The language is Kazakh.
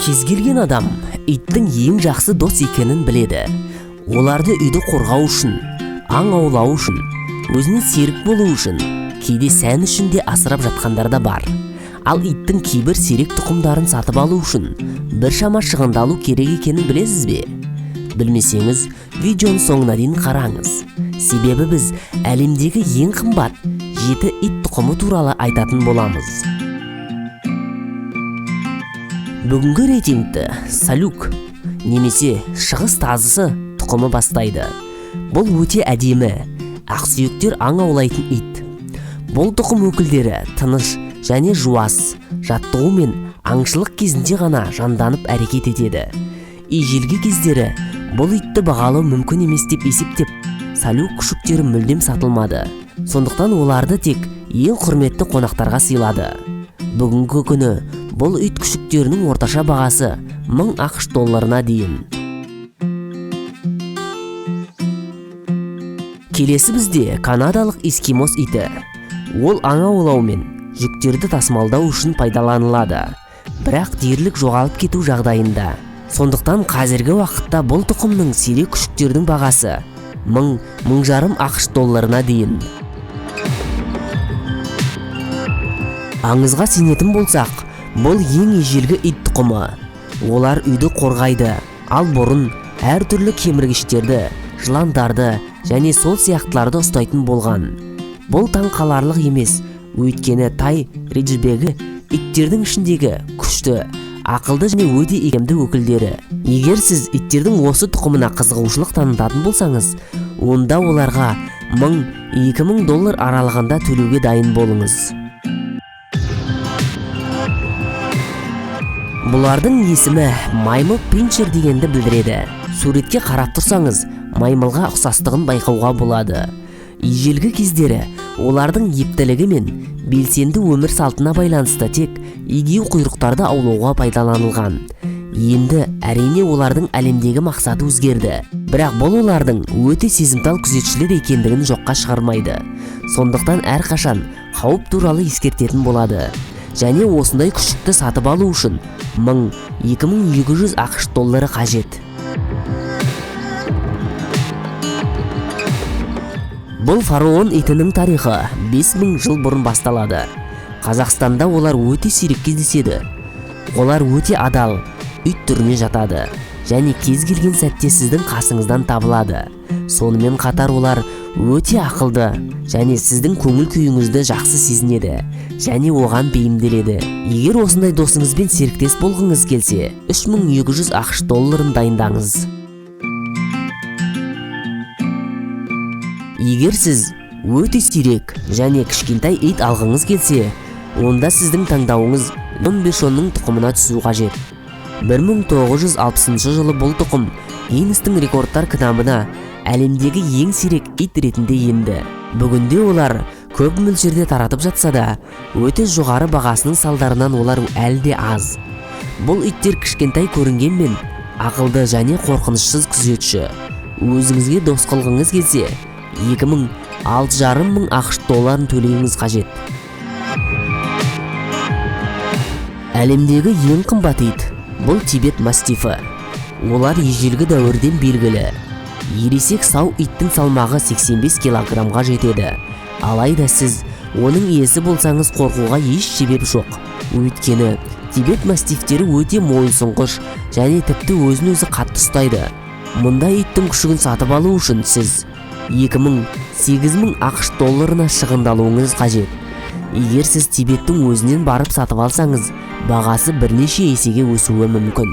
Кез келген адам иттің ең жақсы дос екенін біледі. Оларды үйді қорғау үшін, аң аулау үшін, өзіне серік болу үшін, кейде сән үшін де асырап жатқандар да бар. Ал иттің кейбір сирек тұқымдарын сатып алу үшін біршама шығындалу керек екенін білесіз бе? Білмесеңіз, видеоның соңына дейін қараңыз. Себебі біз әлемдегі ең қымбат 7 ит тұқымы туралы айтатын боламыз. Бүгінгі рейтингті Салюк немесе шығыс тазысы тұқымы бастайды. Бұл өте әдемі, ақсүйектер аң аулайтын ит. Бұл тұқым өкілдері тыныш және жуас, жаттығу мен аңшылық кезінде ғана жанданып әрекет етеді. Ежелгі кездері бұл итті бағалау мүмкін емес деп есептеп, Салюк күшіктері мүлдем сатылмады. Сондықтан оларды тек ең құрметті қонақтарға сыйлады. Бүгінгі күні бұл ит күшіктерінің орташа бағасы 1000 ақш долларына дейін. Келесі бізде канадалық эскимос иті. Ол аң аулау мен жүктерді тасымалдау үшін пайдаланылады, бірақ дерлік жоғалып кету жағдайында. Сондықтан қазіргі уақытта бұл тұқымның сирек күшіктердің бағасы 1000-1500 ақш долларына дейін. Аңызға сенетін болсақ, бұл ең ежелгі ит тұқымы. Олар үйді қорғайды, ал бұрын әртүрлі кеміргіштерді, жыландарды және сол сияқтыларды ұстайтын болған. Бұл таң қаларлық емес, өйткені тай риджбегі иттердің ішіндегі күшті, ақылды және өте икемді өкілдері. Егер сіз иттердің осы тұқымына қызығушылық танытатын болсаңыз, онда оларға 1000-2000 доллар аралығында төлеуге дайын болыңыз. Бұлардың есімі маймыл пинчер дегенді білдіреді. Суретке қарап тұрсаңыз, маймылға ұқсастығын байқауға болады. Ежелгі кездері олардың ептілігі мен белсенді өмір салтына байланысты тек егеу құйрықтарды аулауға пайдаланылған. Енді әрине олардың әлемдегі мақсаты өзгерді. Бірақ бұл олардың өте сезімтал күзетшілер екендігін жоққа шығармайды. Сондықтан әрқашан қауіп туралы ескертетін болады. Және осындай күшікті сатып алу үшін 1000-2200 ақш доллары қажет. Бұл фараон итінің тарихы 5000 жыл бұрын басталады. Қазақстанда олар өте сирек кездеседі. Олар өте адал, ит түріне жатады және кез келген сәтте сіздің қасыңыздан табылады. Сонымен қатар олар өте ақылды және сіздің көңіл күйіңізді жақсы сезінеді және оған бейімделеді. Егер осындай досыңызбен серіктес болғыңыз келсе, 3200 ақш долларын дайындаңыз. Егер сіз өте сирек және кішкентай ит алғыңыз келсе, онда сіздің таңдауыңыз Лон Бешонның тұқымына түсу қажет. 1960 жылы бұл тұқым Гиннестің рекордтар кітабына әлемдегі ең сирек ит ретінде енді. Бүгінде олар көп мөлшерде таратып жатса да, өте жоғары бағасының салдарынан олар әлі де аз. Бұл иттер кішкентай көрінгенмен ақылды және қорқынышсыз күзетші. Өзіңізге дос қылғыңыз келсе, 2000-6500 ақш долларын төлеуіңіз қажет. Әлемдегі ең қымбат ит бұл Тибет мастифі. Олар ежелгі дәуірден белгілі. Ересек сау иттің салмағы 85 килограммға жетеді. Алайда сіз оның иесі болсаңыз қорқуға еш себеп жоқ. Өйткені Тибет мастифтері өте мойынсұнғыш және тіпті өзін-өзі қатты ұстайды. Мұндай иттің күшігін сатып алу үшін сіз 2000-8000 ақш долларына шығындалуыңыз қажет. Егер сіз Тибеттің өзінен барып сатып алсаңыз, бағасы бірнеше есеге өсуі мүмкін.